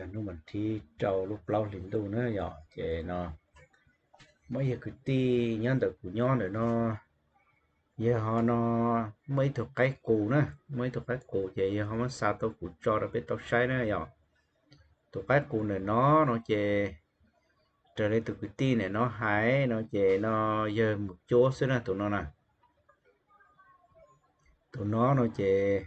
Hnub vas thib rau lub plaub hlis ntuj na yom, ces no muaj ib yawg kwv tij nyob ntawm kuv nyob ntawm no, yawg ho no muaj ib tug qaib qus na, muaj ib tug qaib qus ces yawg ho muab xa tuaj kuv tso rau peb tau saib na yom. Tus qaib qus ntawm no no ces raws li tus kwv tij ntawm no hais no ces no yawg mus cuab xwb na tus no na. Tus no no ces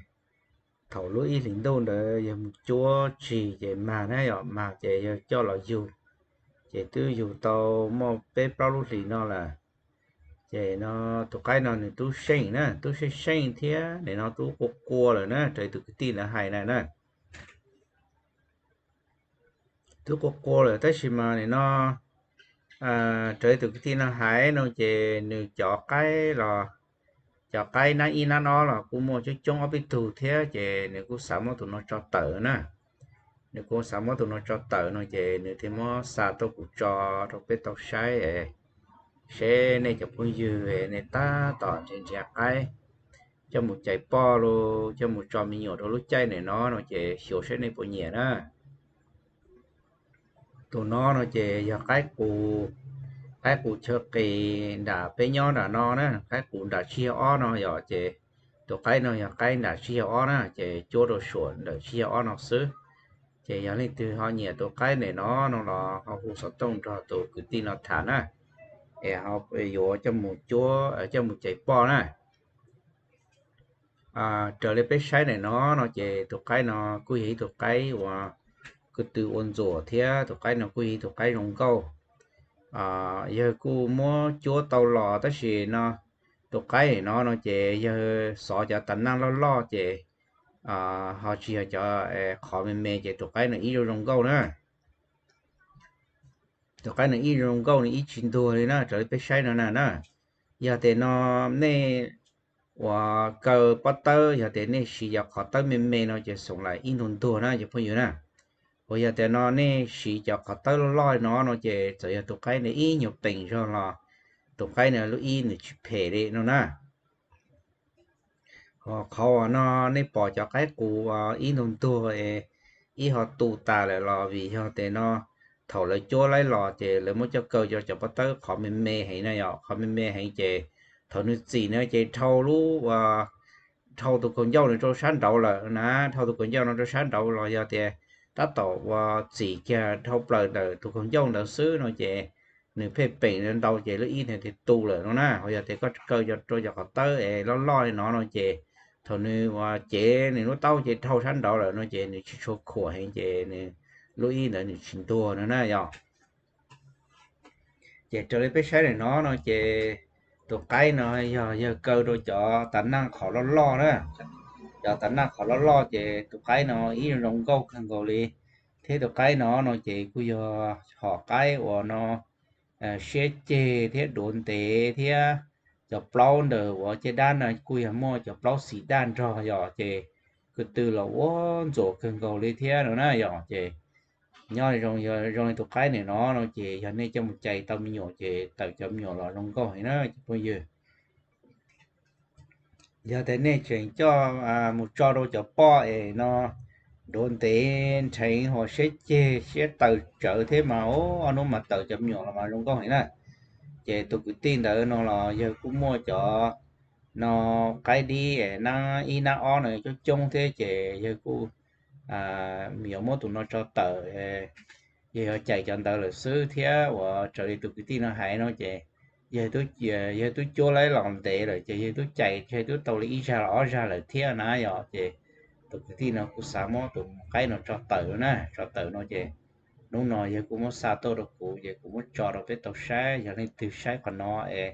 thaum lub ib hlis ntuj ntawd yawg mus cuab tsis ces mag na yom, mag ces yawg coj los yug, ces twb yug tau muaj peb plaub lub hlis no lawm. Ces no tus qaib no nws tub seej na, tub seej seej thiab nim no tub qua qua lawm na, raws li tus kwv tij ntawd hais na na. Tub qua qua lawm tab sis mas nim no raws li tus kwv tij no hais no ces nws cov qaib los, cov qaib nab ib nab no los kuj muaj coob coob ob peb tug thiab ces nws kuj xav muab tus no tso tawm na. Nws kuj xav muab tus no tso tawm no ces nws thiaj muab xa tuaj kuv tso rau peb tau saib, seb nej cov phooj ywg nej tab tom nrhiav nrhiav qaib coj mus cais poj los coj mus tso me nyuam rau lub caij nim no no ces xyuas seb nej puas nyiam na. Tus no no ces yog qaib qus, qaib qus chaw qis nram peb nyob nram no na, qaib qus nram tsib caug ob no yom, ces tus qaib no yog qaib nram tsib caug ob na, ces cuab rau suam nram tsib caug ob no xwb. Ces yog leej twg ho nyiam tus qaib ntawm no no los ho hu xov tooj nrog tus kwv tij no tham na, es yuav coj mus cuab coj mus cais poj na. Raws li peb saib ntawm no no ces tus qaib no kuj yog ib tug qaib uas ko tw ua ntxuam thiab tus qaib no kuj yog ib tug qaib zoo nkauj. Yawg kuj muab cuab tau los tab sis no tus qaib no no ces yawg xov cov tas naj loj loj ces ho tsis yog cov qhov me me ces tus qaib no ib zoo zoo nkauj na. Tus qaib no ib zoo nkauj no ib tsis ntuag li na, raws li peb saib no na na. Yog tias no nej uas kaw pob tawb, yog tias nej siv cov qhov tawb me me no ces xoom lam ib ntuag ntuag na cov phooj ywg na. Uas yog tias no nej siv cov qhov tawb loj loj no no ces txawm yog tus qaib no ib nyuag peem zog los tus qaib no lub ib nws tsis phem li no na. Ho qhov uas no nej pom cov qaib qus ib ntuag ntuag es ib ho tu tas lawm los vim yog tias no thaum lawv cuab laib los ces lawv muab coj kaw cov pob tawb qhov me me heev na yom, qhov me me heev ces thaum nws txim no ces dhau lub dhau tus kaus ncauj no rau sab nraud lawm na, dhau tus kaus ncauj no rau sab nraud los yog tias tab tom uas txim kiag dhau plaws ntawm tus kaus ncauj ntawd xwb no ces nws pheej peem ntau ces lub ib nws thiaj tu lawm no na. Ho yog tias koj kaw rau cov qhov tawb es loj loj li no no ces thaum nws uas cev nws lub taub ces dhau sab nraud lawm no ces nws tsis tshua khuam heev ces nws lub ib ntawd nws tsis ntuag no na yom. Ces raws li peb saib ntawm no no ces tus qaib no yog yawg kaw rau cov tas naj qhov loj loj na. Cov tas naj qhov loj loj ces tus qaib no ib zoo nkauj kawg nkaus li. Thiab tus qaib no no ces kuj yog hom qaib uas no siab ceg thiab duav ntev thiab cov plaub ntawm uas caj dab no kuj yog muaj cov plaub xim daj nrog yom, ces ko tw los ua ntxuam kawg nkaus li thiab no na yom. Ces nyob zoo, zoo li tus qaib ntawm no no ces yog nej coj mus cais tau me nyuam ces tawm cov me nyuam los zoo nkauj heev na cov phooj ywg. Yog tias nej tseem coj mus tso rau cov poj es no duav ntev nrheev ho siab ceg siab taws tsawv thiab mas ob hnub mas tawm cov me nyuam los mas zoo nkauj heev na. Ces tus kwv tij ntawd no los yawg kuj muaj cov no qaib dib es nab ib nab ob no coob coob thiab ces yawg kuj yuav muab tus no tso tawm, yawg yuav cais cov ntawd lawm xwb thiab uas raws li tus kwv tij no hais no ces yawg twb cuab laib los ntev lawm ces yawg twb cais, yawg twb tau li ib zag los ob zag lawm thiab na yom. Ces tus kwv tij no kuj xav muab tus qaib no tso tawm na, tso tawm no ces hnub no yawg kuj muab xa tuaj rau kuv ces kuv muab tso rau peb tau saib, yog leej twg saib qhov no es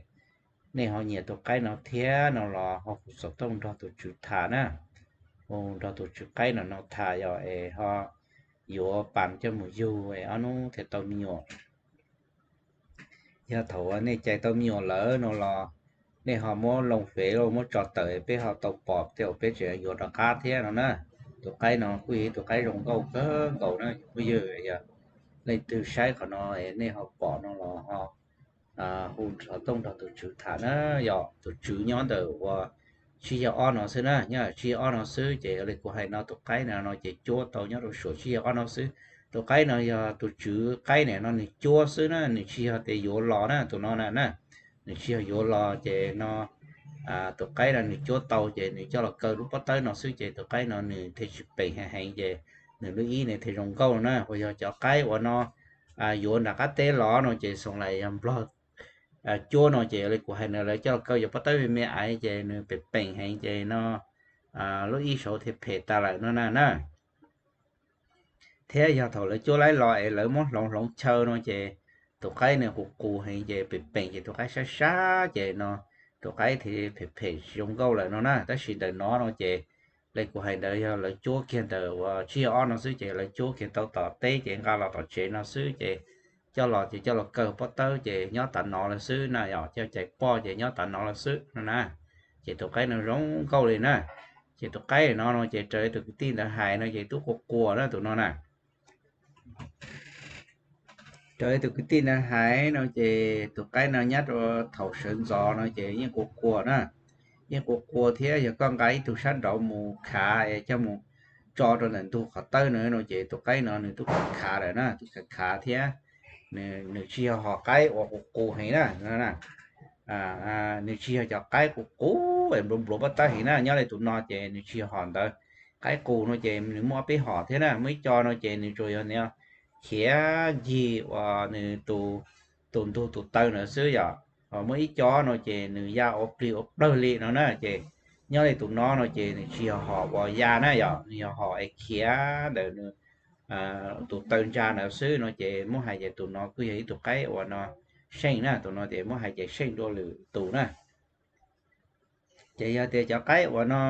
nej ho nyiam tus qaib no thiab no los ho hu xov tooj nrog tus tswv tham na, hu nrog tus tswv qaib no no tham yog es ho yuav pas coj mus yug es ob hnub thiaj tau me nyuam. Yog thaum nej cais tau me nyuam lawm no los nej ho muab loo fev los muab tso tawm peb ho tau pom tej uas peb tseem yuav rov qab thiab no na. Tus qaib no kuj yog ib tus qaib zoo nkauj kawg nkaus na phooj ywg, yog leej twg saib qhov no nej ho pom no los ho hu xov tooj nrog tus tswv tham na. Yog tus tswv nyob ntawm uas tsib caug ob no xwb na, nyob tsib caug ob no xwb ces yog li kuv hais no tus qaib no no ces cuab tau nyob rau suam tsib caug ob no xwb. Tus qaib no yog tus tswv qaib niam no nws cuab xwb na, nws tsis yog tias yuav los na tus no na na. Nws tsis yog yuav los ces no tus qaib no nws cuab tau ces nws coj los kaw lub pob tawb no xwb ces tus qaib no nws thiaj tsis peem heev heev ces nws lub ib nws thiaj zoo nkauj na. Uas yog cov qaib uas no yuav nram qab teb los no ces xoom lais yog nplog cuab no ces li kuv hais na lawv coj los kaw yog pob tawb me me aiv ces nws peem peem heev ces no lub ib saud thiaj phem tas lawm no na na. Thiab yog thaum lawv cuab laib los es lawv muab hloov hloov chaw no ces tus qaib nws qus qus heev ces peem peem ces tus qaib sab sab ces no tus qaib thiaj phem phem tsis zoo nkauj lawm no na. Tab sis ntawm no no ces li kuv hais ntawd yog lawv cuab kiag ntawm uas tsib ob no xwb ces lawv cuab kiag tau tom teb ces nqa los tom tsev no xwb ces coj los ces coj los kaw pob tawb ces nyob tav no lawm xwb na, yog cov cais poj ces nyob tav no lawm xwb no na. Ces tus qaib no zoo nkauj li na. Ces tus qaib no no ces raws li tus kwv tij ntawd hais no ces twb quas quas na tus no na. Raws li tus kwv tij ntawd hais no ces tus qaib no nyob rau thaum sawv ntxov no ces yeej quas quas na, yeej quas quas thiab yog koj nqa ib tug sab nraud mus khav es coj mus tso rau ntawm ntug qhov tawb no no ces tus qaib no nws twb khav khav lawm na, twb khav khav thiab. Nws tsis yog hom qaib uas qus qus heev na, nws tsis yog cov qaib qus qus es npluav npluav pob tawb heev na. Nyob li tus no ces nws tsis yog hom ntawd. Qaib qus no ces nws muaj ob peb hom thiab na, muaj ib co no ces nws tsuas yog nws khiav ncig uas nws tus ntug tus taw ntawd xwb yom. Ho muaj ib co no ces nws ya ua plig ua plawg li no na ces nyob li tus no no ces nws tsis yog hom uas ya na yom, nws yog hom es khiav ntawm nws tus taw ntsa ntawd xwb no ces muab hais ces tus no kuj yog ib tug qaib uas no seej na, tus no ces muab hais ces seej dua lwm tus na. Ces yog tias cov qaib uas no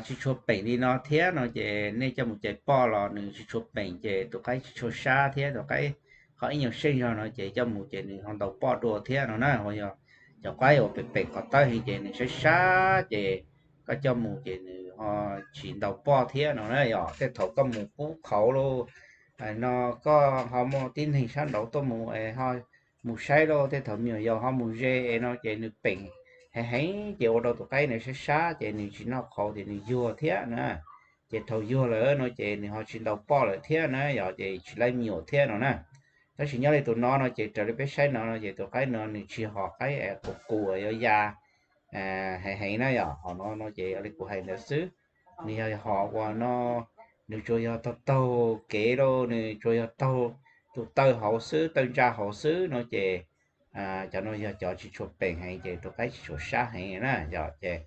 tsis tshua peem li no thiab no ces nej coj mus cais poj los nws tsis tshua peem ces tus qaib tsis tshua sab thiab tus qaib ho ib nyuag seej zog no ces coj mus ces nws ho ntaus poj dua thiab no na. Uas yog cov qaib uas peem peem qhov tawb heev ces nws sab sab ces koj coj mus ces nws ho tsis ntaus poj thiab no na. Yog tej thaum koj mus pub qhauv lauj, no koj ho muaj tib neeg sab nraud tuaj mus es ho mus saib lauj, tej thaum me nyuam yaus ho mus ze es no ces nws peem heev heev ces ua rau tus qaib ntawd sab sab ces nws tsis noj qhauv ces nws yuag thiab na. Ces thaum yuag lawm no ces nws ho tsis ntaus poj lawm thiab na, yog ces tsis laib me nyuam thiab no na. Tab sis nyob li tus no no ces raws li peb saib no no ces tus qaib no nws tsis hom qaib qus qus yuav ya heev heev na, yog hom no no ces li kuv hais ntawd xwb. Nws yog hom uas no nws tsuas yog taug taug kev lauj, nws tsuas yog taug tus taw hauv xwb, taw ntsa hauv xwb no ces cov no yog cov tsis tshua peem heev ces tus qaib tsis tshua sab heev na. Yog ces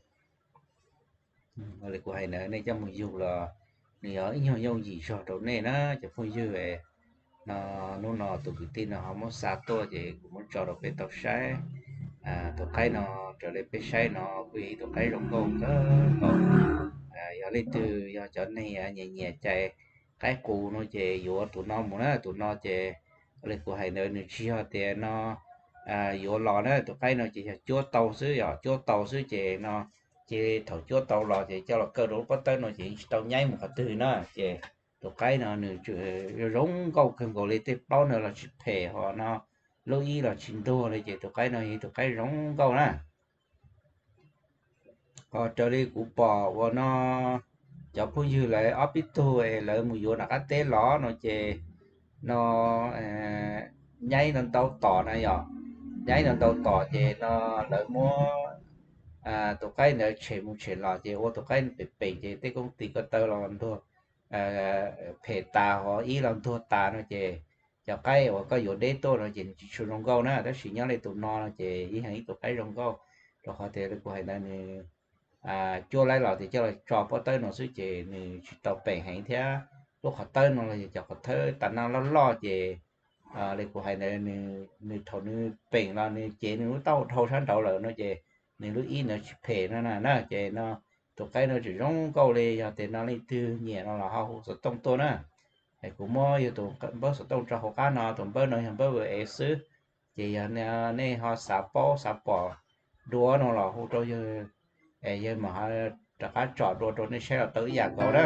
li kuv hais ntawd nej coj mus yug los nws yog ib nyuag yooj yim zog rau nej na cov phooj ywg. No hnub no tus kwv tij no ho muab xa tuaj ces kuv muab tso rau peb tau saib. Tus qaib no raws li peb saib no kuj yog ib tug qaib zoo nkauj kawg nkaus. Yog leej twg yog cov neeg nyiam nyiam cais qaib qus no ces yuav tus no mus na, tus no ces li kuv hais ntawd nws tsis yog tias no yuav los na, tus qaib no ces yog cuab tau xwb, yog cuab tau xwb ces no ces thaum cuab tau los ces coj los kaw rau lub pob tawb no ces yeej tsis tau nyaib mus qhov twg na. Ces tus qaib no nws zoo nkauj kawg nkaus li, tej plaub no los tsis phem ho no lub ib los tsis ntuag li ces tus qaib no yog tus qaib zoo nkauj na. Ho raws li kuv pom uas no cov phooj ywg lawv ob peb tug es lawv mus yuav nram qab teb los no ces no nyaib ntau ntau tom na, yog nyaib ntau ntau tom ces no lawv muab tus qaib ntawd tshem mus tshem los ces ua tus qaib pem pem ces tej kooj tis ko taw los ntuag phem tas ho ib los ntuag tas no ces cov qaib uas koj yuav deb tuaj no ces nws tsis tshua zoo nkauj na, tab sis nyob li tus no no ces yeej yog ib tug qaib zoo nkauj, rau qhov tias li kuv hais ntawd nws cuab laib los tias coj los tso pob tawb no xwb ces nws tsis tau peem heev thiab. Lub qhov tawb no los yog cov qhov tawb tas naj loj loj ces li kuv hais ntawd nws thaum nws peem los nws cev nws lub taub hau dhau sab nraud lawm no ces nws lub ib ntawd tsis phem no na na. Ces no tus qaib no tseem zoo nkauj li, yog tias no leej twg nyiam no los ho hu xov tooj tuaj na. Es kuv muab yog tus npawb xov tooj rau hauv qab no, tus npawb no yog npawb WhatsApp xwb. Ces yog nej ho xav paub xav pom dua no los hu rau yawg, es yawg mam rov qab tsom dua rau nej saib los tau ib yam nkaus na.